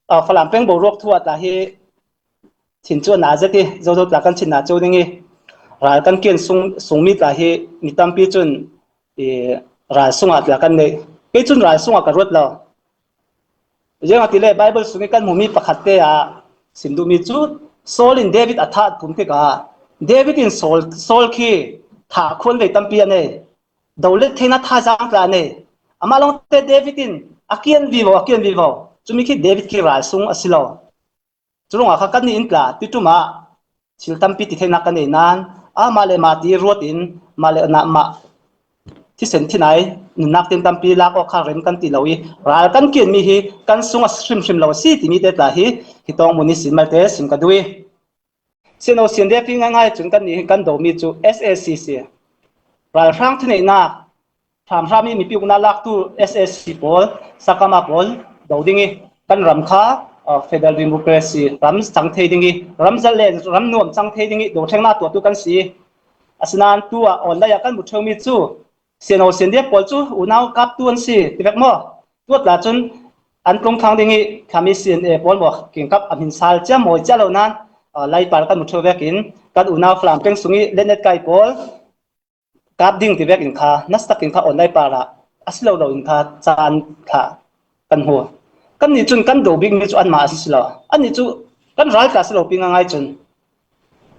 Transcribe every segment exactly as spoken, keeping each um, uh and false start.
Falam peng boruak thu ah tla hi thin chu a na zet hi, zozo tla kan thinna cheu ding hi. Ral kan kian sung, sung mi tla hi mi tampi chun i ral sungah tla kan nei. Kei chun ral sungah ka ruat lo. Ziangahtile Bible sungin kan hmu mi pakhat te a sim duh mi chu Saul in David a thah tum tikah David in Saul, Saul khi thah khuan vei tampi a nei. Do let theihna thaizang tla a nei. Amah lawngte David in a kian vivo, a kian vivo. Chumi khi David khi ral sung a si lo. Churuangah kha kannih in tla titumah thil tampi ti theihna ka nei nan, amah le mah ti ruatin, mah le na mah thisen thinai nunnak tin tampi lak awk kha rem kan ti lo i, ral kan kian mi hi kan sung a hrimhrim lo si timi te tla hi, hi tawng mun i sin malte sim ka duh i. Sian lo sian dek hi ngaingai cun kannih hi kan do mi cu S A C si. Ralhrang thuneihnak hramhram i mipi ukna laktu S A C pawl, sakama pawl do ding i, kan ram kha, uh, federal democracy ram cang thei ding i, ram zalen, ram nuam cang thei ding i, dothlennak tuahtu kan si. Asinain tu ah online ah kan hmu ṭheu mi cu, siano siandia pawl cu unau kaptu an si, ti vek maw? Tuat la cun an tlung thang ding i, khami sian e pawl maw, kingkap a hmin sal cia mawi cia lo nan, uh, laipar kan hmu ṭheu vekin, kan unau Falam peng sung i, Lenet kai pawl, kap ding ti vekin kha, nasatak in kha online par ah a si lo lo in kha caan kha kan hmu. Kannih cun kan do bik mi cu anmah a si lo. Annih cu kan ral tla si lo pi ngaingai cun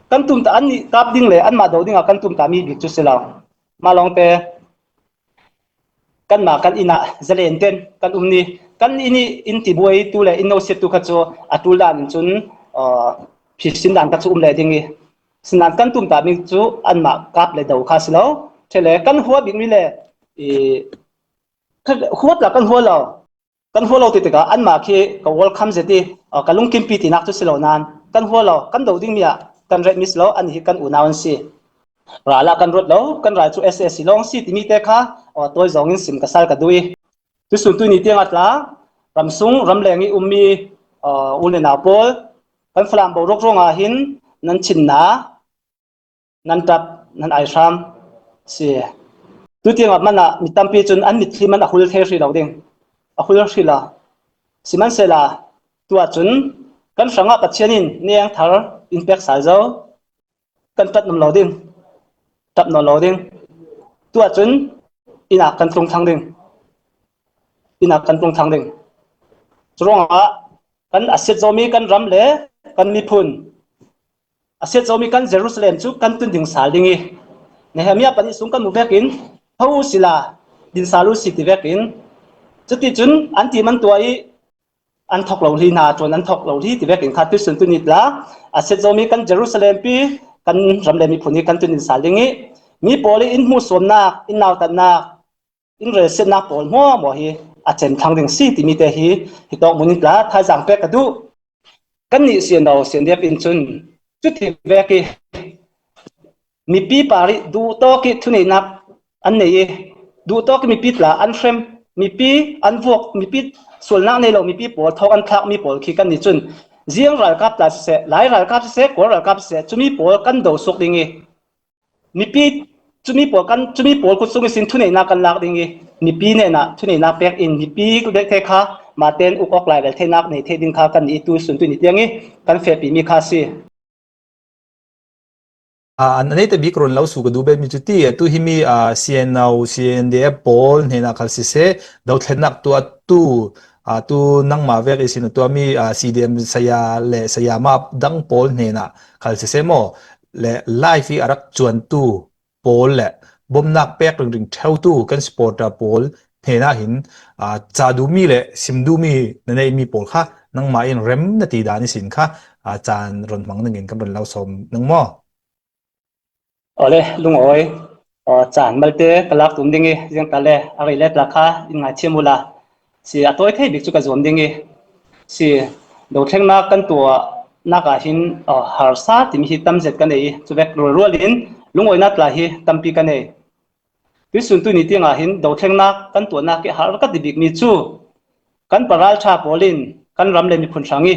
kan tumta annih kap ding le anmah do ding ah kan tumta mi bik cu si lo. Mah lawngte kanmah kan inn ah zalen ten kan um ni. Kan inn i inn tibuai tu le inn no siat tu kha cu a tul dan in cun, uh, phisin dan kha cu um leh ding i, sinan kan tumta mi cu anmah kap le do kha si lo. Ṭhe le kan hua bik mi le i, kha, huat la kan hua lo. Kan hua lo ti tikah anmah khi ka welcome zet i, uh, ka lungkimpi tinak cu si lo nan kan hua lo. Kan do ding mi ah kan ret mi si lo, annih hi kan unau an si. Ral ah kan ruat lo, kan ral cu S A C lawng si timi te kha, uh, tawi zawng in sim ka sal ka duh i. Tuisun tuni tiang a tla, ramsung, ramleng i ummi, uh, u le nau pawl, kan Falam boruak ruangah hin nan thinna, nan ṭap, nan aihram si. Tu tiang ah hmanh ah mi tampi cun an mitthli man a hul thei hrih lo ding, a hul hrih lo. Sihmanhsehlaw, tu ahcun kan hrangah Pathian in niang thar in pek sal zo. Kan ṭap nawn lo ding, ṭap nawn lo ding. Tu ahcun inn ah kan tlung thang ding, inn ah kan tlung thang ding. Curuangah kan a siat zomi kan ram le kan miphun, a siat zomi kan Jerusalem cu kan tun ding sal ding i, Nehemiah pahnih sung kan hmuh vekin, "Tho u sila, din sal u si," ti vekin, cuticun an ti man tuah i, an thok lo hli hna, ṭuan an thok lo hli ti vekin kha tuisun tuni tla, a siat zomi kan Jerusalem pi, kan ram le miphun hi kan tun in sal ding i, mi pawl i in hmuhsuamnak, in nautatnak, in relsiatnak pawl hmuahhmuah hi a cem thlang ding si timi te hi, hi tawk mun in tla thaizang pek ka duh. Kannih siano siandiap in cun cuti vek i mipi par i duhtawk i thuneihnak an nei i, duhtawk i mipi tla an hrem, mipi an vuak, mipi sualnak nei lo mipi pawl thawk an thlak mi pawl khi kannih cun ziang ralkap tla siseh, Lai ralkap siseh, Kawl ralkap siseh, cumi pawl kan do suak ding i, mipi, cumi pawl kan, cumi pawl kut sung ihsin thuneihnak kan lak ding i, mipi hnenah thuneihnak pek in mipi lekte kha maten uk awk lai vel theinak nei thei ding kha kannih i tuisun tuni tiang i kan fehpi mi kha a si. A, an neite bik run lo su ka duh bet mi cu ti, atu hi mi, a, C N O, C N D F pawl hnenah khal siseh, dothlennak tuah tu, a, tu nangmah vek ihsin a tuah mi, a, C D M saya le sayama dang pawl hnenah khal siseh maw, le live i a rak cuantu pawl le bomnak pek ringring ṭheutu kan supporter pawl hnenah hin, aa, ca duhmi le sim duhmi na neihmi pawl kha nangmah in rem na ti dan ihsin kha, aa, caan run hmang dingin kan run lo sawm ning maw? Awle, lungawi, aw, caan malte ka lak tum ding i, ziangtal le a rei le tla kha in ngaithiam uhla, si a tawi thei bik cu ka zuam ding i, si dothlennak kan tuahnak ah hin, aw, harsa timi hi tam zet ka nei i, cuvek rualrual in lungawinak tla hi tampi ka nei. Tuisun tuni tiang ah hin dothlennak kan tuahnak i har ka ti bikmi cu kan paralṭha pawl in kan ram le miphun hrang i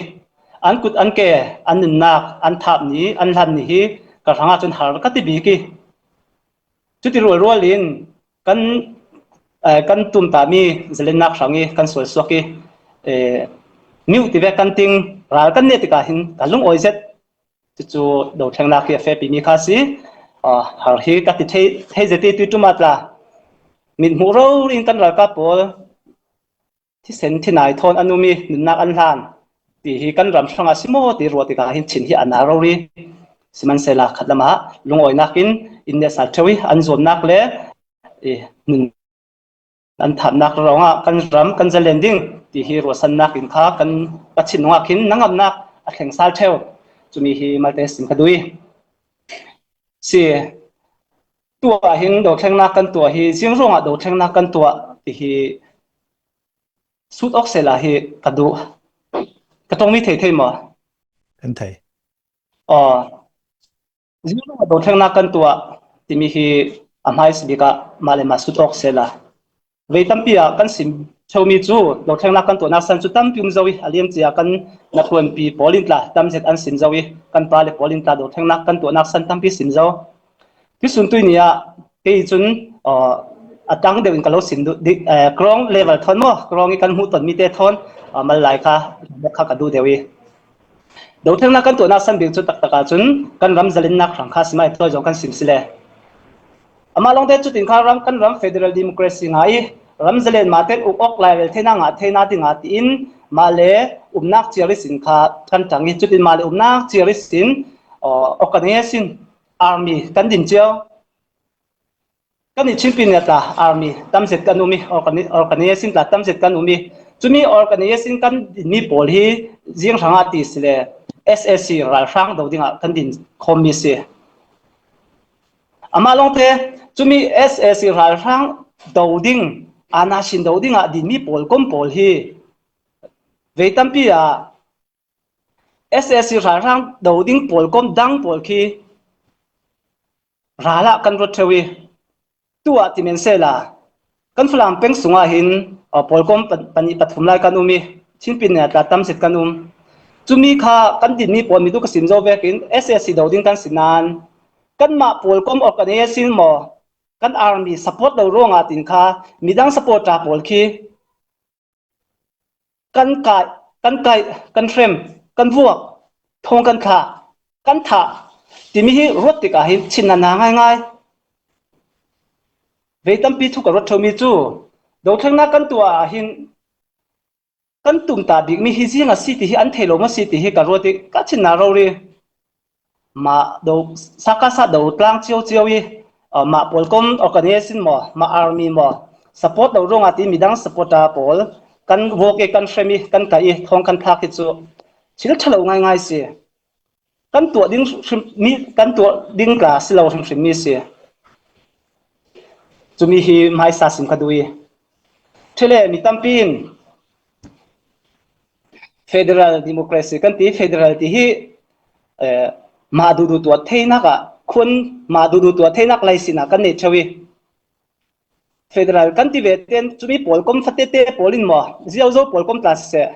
an kut an ke, an nunnak, an thap ni, an hlan ni hi ka hrangah cun har ka ti bik i, cuti rualrual in kan, eh, kan tumtahmi zalennak hrang i kan sual suak i, eh, Niu ti vek kan ting, ral kan ne tikah hin ka lungawi zet. Cucu dothlengnak hi a fehpi mi kha si. Aa, har hi ka ti thei, thei zet i tuiṭum ah tla mithmuh rori in kan ralkap pawl thisen thinai thawn an um i nunnak an hlan ti hi kan ram hrangah si maw ti ruah tikah hin chim hi a na rori. Sihmanhsehlaw khat lamah lungawinak in in nehsal ṭheu i an zuamnak le i nun an thamnak ruangah kan ram kan zalen ding ti hi ruahsannak in kha kan ka chim nungah khin na ngamnak a thleng sal ṭheu. Cumi hi malte sim ka duh i si. Tuah hin dothlengnak kan tuah hi, zing ruangah dothlengnak kan tuah ti hi sut awk sehla hi ka duh. Ka ṭawngmi thei thei maw? Kan thei. Aw, zing ruangah dothlengnak kan tuah timi hi a hmaisa bikah mah le mah sut awk sehla. Vei tampi ah kan sim ṭheumi cu dothlengnak kan tuahnak san cu tampi um zo i a liamcia kan natluanpi pawl in tla tamzet an sim zo i kan pa le pawl in tla dothlengnak kan tuahnak san tampi sim zo. Tuisun tui ni ah kei cun, aw, a tang deuh in ka lo sim duh, di, eh, ground level thawn maw, ground i kan hmuh tonmi te thawn, aw, mal lai kha, kha ka duh deuh i. Dothlengnak kan tuahnak san bik cu taktak ah cun kan ram zalennak hrang kha si mah i tuai zong kan sim si le. Amah lawngte cutin kha ram, kan ram federal democracy ngah i ram zalen mah ten uk awk lai rel theinak ngah theina dingah tiin mah le umnak ciar ihsin kha kan ṭang i cutin mah le umnak ciar ihsin, aw, organization army kan din cio. Kan i Chinpi nih tla army tamzet kan um i organi-, organization tla tamzet kan um i cumi organization kan dinmi pawl hi zing hrangah ti si le S A C ralhrang do dingah kan din khawmmi si. Amah lawngte cumi S A C ralhrang do ding, aa nasin do dingah dinmi pawl kom pawl hi vei tampi ah S A C ralhrang do ding pawl kom dang pawl khi ral ah kan ruat ṭheu i tuah ti men sehla kan Falam peng sungah hin, aw, pawl kom pa-, pahnih pathum lai kan um i Chinpi nih tla tamzet kan um. Cumi kha kan dinmi pawl mi tu ka sim zo vekin S A C do ding kan si nain kanmah pawl kom organization maw, kan army support lo ruangah tin kha midang supporter pawl khi kan kai, kan kai, kan hrem, kan vuak, thawng kan thlak, kan thah timi hi ruat tikah hin chim na na ngaingai. Vei tampi thu ka ruat ṭheumi cu dothlengnak kan tuah ah hin kan tumtah bikmi hi zing a si ti hi an thei lo maw si ti hi ka ruat i ka chim na rori. Mah do, saka sa do tlang cio cio i, ah, mah pawl kom organization maw, mah army maw, support lo ruangah ti midang supporter pawl kan vuak i kan hrem i kan kai i thawng kan thlak hi cu thil ṭha lo ngaingai si. Kan tuah ding hrim, mi, kan tuah ding tla si lo hrimhrim mi si. Cumi hi hmaisa sim ka duh i. Ṭhele mi tampi in federal democracy kan ti, federal ti hi, eh, mah duhduh tuah theinak ah, khun mah duhduh tuah theinak laisin ah kan neih ṭheu i. Federal kan ti ve ten cumi pawl kom fatete pawl in maw, ziozo pawl kom tla siseh.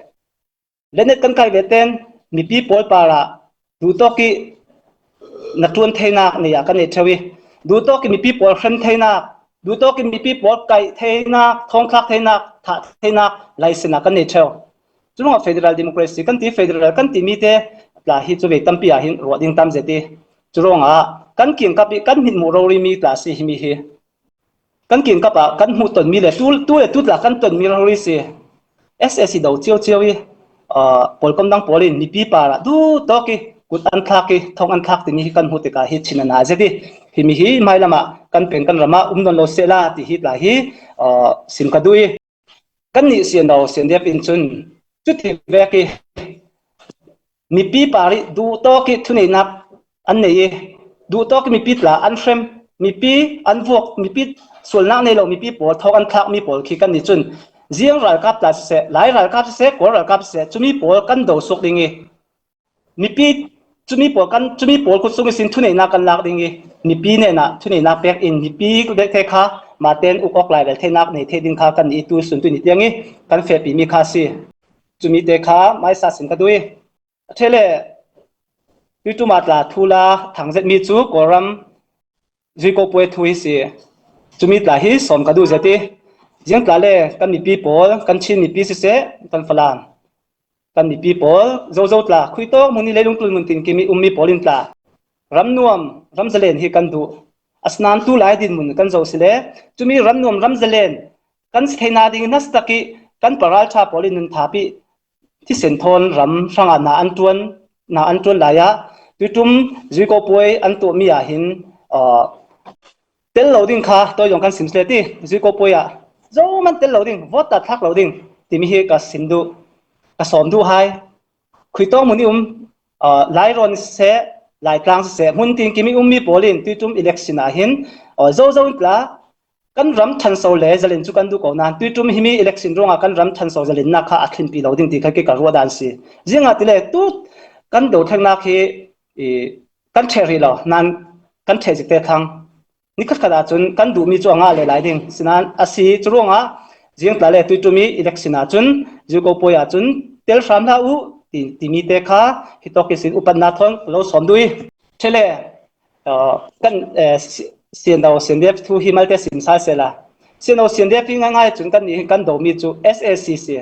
Lenet kan kai ve ten mipi pawl parah duhtawk i na ṭuan theinak nei ah kan neih ṭheu i, duhtawk i mipi pawl hrem theinak, duhtawk i mipi pawl kaih theinak, thawngthlak theinak, thah theinak laisin ah kan neih ṭheu. Curuangah federal democracy kan ti, federal kan timi te tla hi cu vei tampi ah hin ruah ding tam zet i, curuangah kan kiangkap i kan hmithmuh rori mi tla si himi hi. Kan kiangkap ah kan hmuh tonmi le tu, tu le tu tla kan tonmi rori si. S A C do cio cio i, ah, pawl kom dang pawl in mipi parah duhtawk i kut an thlak i thawng an thlak timi hi kan hmuh tikah hi chim na na zet i, himi hi hmailam ah kan peng kan ram ah um nawn lo sehla ti hi tla hi, ah, sim ka duh i. Kannih siandaw siandiap in cun cuti vek i mipi parih duhtawk i thuneihnak an nei i, duhtawk i mipi tla an hrem, mipi an vuak, mipi sualnak nei lo mipi pawl thawk an thlakmi pawl khi kannih cun ziang ralkap tla siseh, Lai ralkap siseh, Kawl ralkap siseh, cumi pawl kan do suak ding i, mipi, cumi pawl kan, cumi pawl kut sung ihsin thuneihnak kan lak ding i, mipi hnenah thuneihnak pek in mipi bek te kha mah ten uk awk lai rel theinak nei thei ding kha kannih i tuisun tui ni tiang i kan fehpimi kha a si. Cumi te kha hmaisa sim ka duh i. A ṭhele tuiṭum ah tla thu la thang zetmi cu Kawlram zui ko puai thu hi si. Cumi tla hi sawm ka duh zet i, ziang tla le kan mipi pawl, kan Chin mipi siseh, kan Falam kan mipi pawl, Zozo tla, khuitawk mun i leilung tul mun tin kimi um mi pawl in tla, ram nuam, ram zalen hi kan duh. Asinain tu lai dinmun kan zoh si le, cumi ram nuam, ram zalen, kan si theihna ding nasa tak i kan paralṭha pawl in nun thap i thisen thawn ram hrangah na an ṭuan, na an ṭuan lai ah tuiṭum zuiko puai an tuah mi ah hin, aa, tel lo ding kha tawi zawng kan sim si le ti, zuiko puai ah zohman tel lo ding, vawt ta thlak lo ding timi hi ka sim duh, ka sawm duh hai. Khuitawk mun i um, aa, Lairawn siseh, Laitlang siseh, hmun tin kimi um mi pawl in tuiṭum election ah hin, aa, Zozo in tla, kan ram ṭhanso le zalen chu kan duh ko nan, tuiṭum himi election ruangah kan ram ṭhanso zalennak kha a thlinpi lo ding ti kha kei ka ruah dan si. Ziangahtile tu kan do thlengnak hi, i, kan ṭheh rih lo nan kan ṭheh zik te thlang. Ni khatkhat ah cun kan duhmi cu a ngah le lai ding. Sinain a si cu ruangah ziangtla le tuiṭum i election ah cun zuiko puai ah cun tel hram hlah uh ti, timi te kha hitawk ihsin upatnak thawn ka lo sawm duh i. Ṭhele, aa, kan, eh, si-, C N O, C N D F thu hi malte sim sal sehla. C N O, C N D F hi ngaingai cun kannih hin kan domi cu S A C si.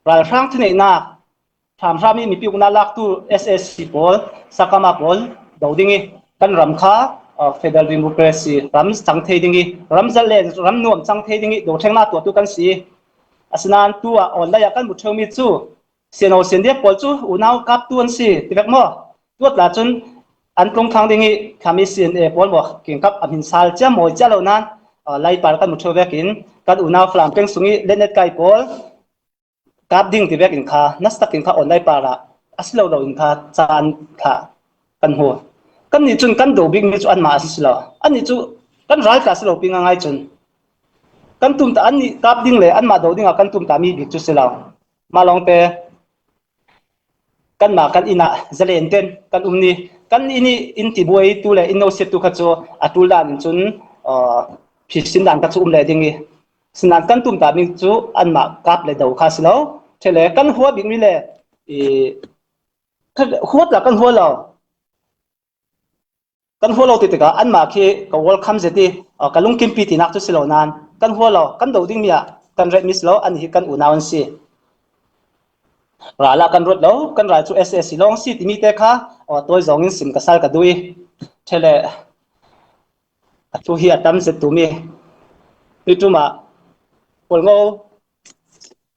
Ralhrang thuneihnak, hramhram i mipi uknak laktu S A C pawl, sakama pawl do ding i kan ram kha, aa, federal democracy ram cang thei ding i, ram zalen, ram nuam cang thei ding i, dothengnak tuahtu kan si. Asinain tu ah online ah kan hmu ṭheumi cu C N O, C N D F pawl cu unau kaptu an si ti vek maw? Tuat la cun an tlung thlang ding i, khami C N A pawl maw, kingkap a hmin sal cia mawi cia lo nan, aa, laipar kan hmu ṭheu vekin kan unau Falam peng sung i Letnet kai pawl kap ding ti vekin kha, nasatak in kha online par ah a si lo lo in kha caan thlah kan hmu. Kannih cun kan do bikmi cu anmah a si lo. Annih cu kan ral tla si lo pi ngaingai cun kan tumtah, annih kap ding le anmah do dingah kan tumtahmi bik cu si lo. Mah lawngte kanmah kan inn ah zalen ten kan um ni, kan inn i inn tibuai tu le inn no siat tu kha cu a ṭul dan in cun, aa, phisin dan kha cu um leh ding i, sinain kan tumtahmi cu anmah kap le do kha si lo. Ṭhele kan hua bikmi le, i, kha-, huat la kan hua lo. Kan hua lo ti tikah anmah khi ka welcome zet i, aa, ka lungkimpi tinak cu si lo nan, kan hua lo, kan do dingmi ah kan retmi si lo, annih hi kan unau an si. Ral ah kan ruat lo, kan ral cu S A C lawng si timi te kha, aa, tawi zawng in sim ka sal ka duh i. Ṭhele, a thu hi a tam zet tumi. Tuiṭum ah Pualngo,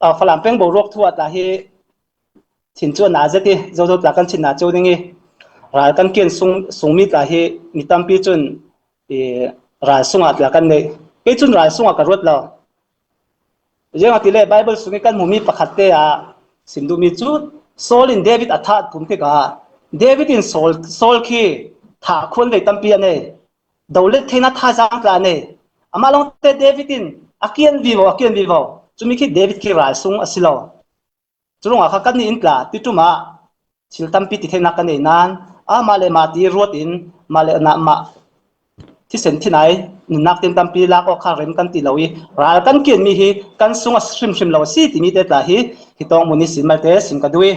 aa, Falam peng boruak thu ah tla hi thin cu a na zet i, Zozo tla kan thinna cio ding i, ral kan kian sung, sungmi tla hi mi tampi cun, i, ral sungah tla kan neih. Kei cun ral sungah ka ruat lo. Ziangahtile Bible sung i kan hmumi pakhat te ah sim duhmi cu Saul in David a thah tum tikah David in Saul, Saul khi thah khuan vei tampi a nei. Do let theinak thazaang tla a nei. Amah lawngte David in a kian vivo, a kian vivo. Cumi khi David khi ral sung a si lo. Cu ruangah kha kannih in tla tuiṭum ah thil tampi ti theinak kan nei nan, amah le mah ti ruat in, mah le mah thisen thinai nunnak tin tampi lak awk kha rem kan ti lo i, ral kan kianmi hi kan sung a hrimhrim lo a si timi te tla hi, hitawk mun ihsin malte sim ka duh i.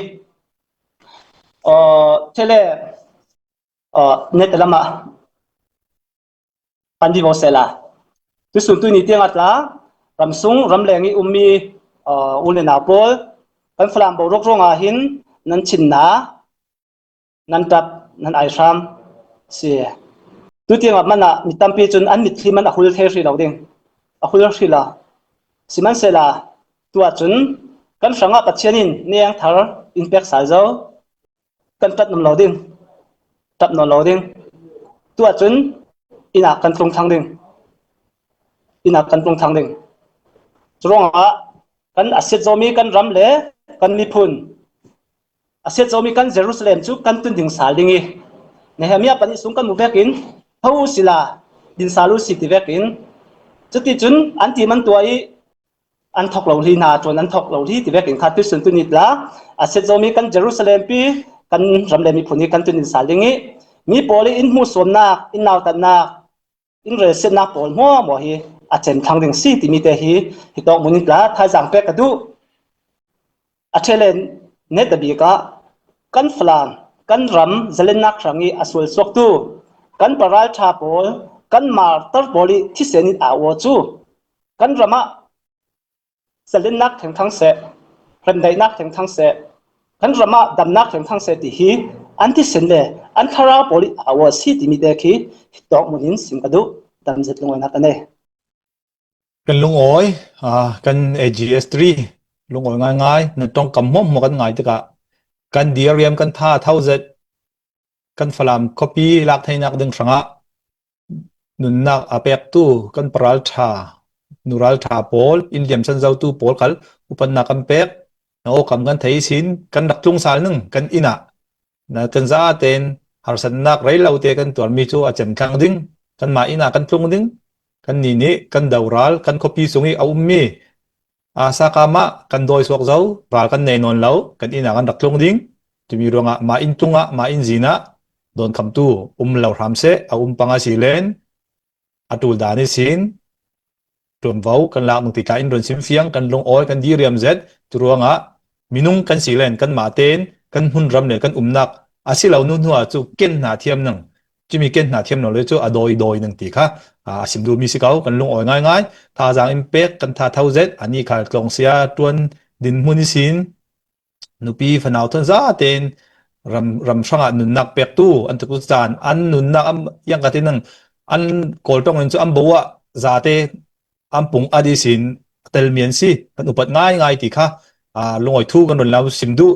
Aw, ṭhele, aw, net lam ah pan vivo sehla. Tuisun tuini tiang ah tla, ramsung, ramleng i ummi, aa, u le nau pawl, kan Falam boruak ruangah hin nan thinna, nan ṭap, nan aihram si. Tu tiang ah hmanh ah mi tampi cun an mitthli hmanh a hul thei hrih lo ding, a hul hrih lo. Sihmanhsehlaw, tu ahcun kan hrangah Pathian in niang thar in pek sal zo. Kan ṭap nawn lo ding, ṭap nawn lo ding. Tu ahcun inn ah kan tlung thlang ding, inn ah kan tlung thlang ding. Curuangah kan a siat zomi kan ram le kan miphun, a siat zomi kan Jerusalem cu kan tun ding sal ding i, Nehemiah pahnih sung kan mu vekin, "Tho u sila, din sal u si," ti vekin, cuticun an ti man tuah i, an thok lo hli hna, ṭuan an thok lo hli ti vekin kha tuisun tuni tla, a siat zomi kan Jerusalem pi, kan ram le miphun hi kan tun in sal ding i, mi pawl i in hmuhsuamnak, in nautatnak, in relsiatnak pawl hmuahhmuah hi a cem thlang ding si timi te hi, hitawk mun in tla thaizang pek ka duh. A ṭhele, netabik ah kan Falam, kan ram zalennak hrang i a sualsuaktu kan paralṭha pawl, kan martar pawl i thisen in a uar cu kan ram ah zalennak thengthang seh, remdaihnak thengthang seh, kan ramah damnak remthang seh ti hi an thisen le an thlarau pawl i au a si timi te khi hi tawk munin sim ka duh. Dam zet lungawinak ka nei. Kan lungawi, aa, kan A G S three lungawi ngaingai, nan ṭawngkam hmuahhmuah kan ngai tikah kan diriam, kan tha tho zet, kan Falam khuapi lak theinak ding hrangah nunnak a pektu kan paralṭha, nuralṭha pawl, in liamsan zotu pawl khal upatnak kan pek, na awkam kan thei sin, kan rak tlung sal ning kan inn ah. Na kan zaten harsatnak rei lote kan tuarmi cu a cem thlang ding, kanmah inn ah kan tlung ding, kan ni nih kan doral, kan khuapi sung i a ummi, aa, sakam ah kan dawi suak zo, ral kan nei nawn lo, kan inn ah kan rak tlung ding. Timi ruangah mah inn tungah, mah inn zin ah dawnkhamtu um lo hram seh, a um pang a si len a ṭul dan ihsin ṭuanvo kan lak ning ti tla in run sim fiang, kan lungawi, kan diriam zet. Curuangah minung kan si len kanmah tein kan hmunram le kan umnak a si lo hnu hnu ah cu ken hna thiam ning, cumi ken hna thiam lo le cu a dawi dawi ning ti kha, aa, a sim duhmi si ko. Kan lungawi ngaingai. Thazaang in pek kan tha tho zet, ani khal tlawngsia ṭuan dinhmun ihsin nupi fanau thawn zaten ram, ram hrangah nunnak pektu an tuk caan an nunnak an iangkati nang an kawl ṭong in cu an bo ah zate an pung a dih sin telmi an si. Kan upat ngaingai ti kha, aa, lungawi thu kan run lo sim duh.